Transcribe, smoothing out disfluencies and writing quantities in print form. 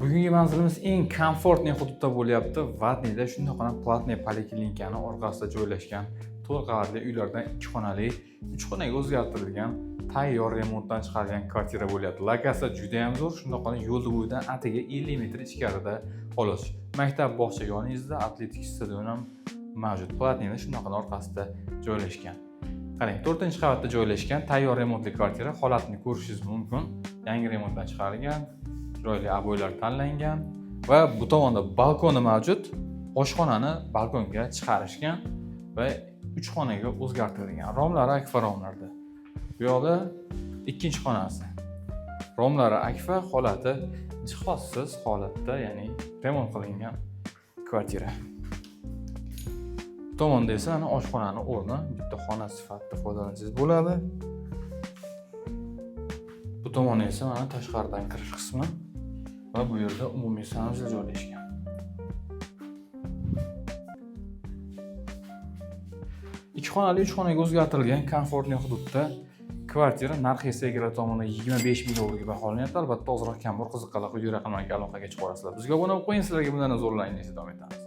Bugungi manzilimiz eng комфортный hududda bo'lyapti. Vatniyda shundoqqina платный poliklinikani orqasida joylashgan to'rt qavatli uylardan ikki xonali, uch xonaga o'zgartirilgan, tayyor remontdan chiqarilgan kvartira bo'lyapti. Lokatsiya juda ham zo'r, shundoqqina yo'lni bo'yidan atigi 50 metr ichkarida xolos. Maktab, bog'cha yoningizda, atletik stadion ham mavjud. Платный da shundoqqina orqasida joylashgan. Qarang, to'rtinchi qavatda joylashgan tayyor remontli kvartira, holatini ko'rishingiz mumkin. Yangi remontdan chiqarilgan, chiroyli обой lar tanlangan va bu tomonda balkoni mavjud. Oshxonani balkonga chiqarishgan va uch xonaga o'zgartirilgan. Romlari akfa romlarda. Bu yoqda ikkinchi xonasi. Romlari akfa, holati jihozsiz holatda, ya'ni remont qilingan kvartira. Bu tomonda esa ana oshxonani o'rni, bitta xona sifatida foydalansangiz bo'ladi. Bu tomoni esa mana tashqaridan kirish qismi va bu yerda umumiy санузел joylashgan. Ikki xonali, uch xonaga o'zgartirilgan комфортный hududda kvartira, narxi esa egalar tomonidan 25 million rubl baholanyapti. Albatta, ozroq kam bor, qiziqqanlar quyidagi raqamlarga aloqaga chiqa olasizlar. Bizga obuna bo'lib qo'ying, sizlarga bundan zo'rlarni davom etamiz.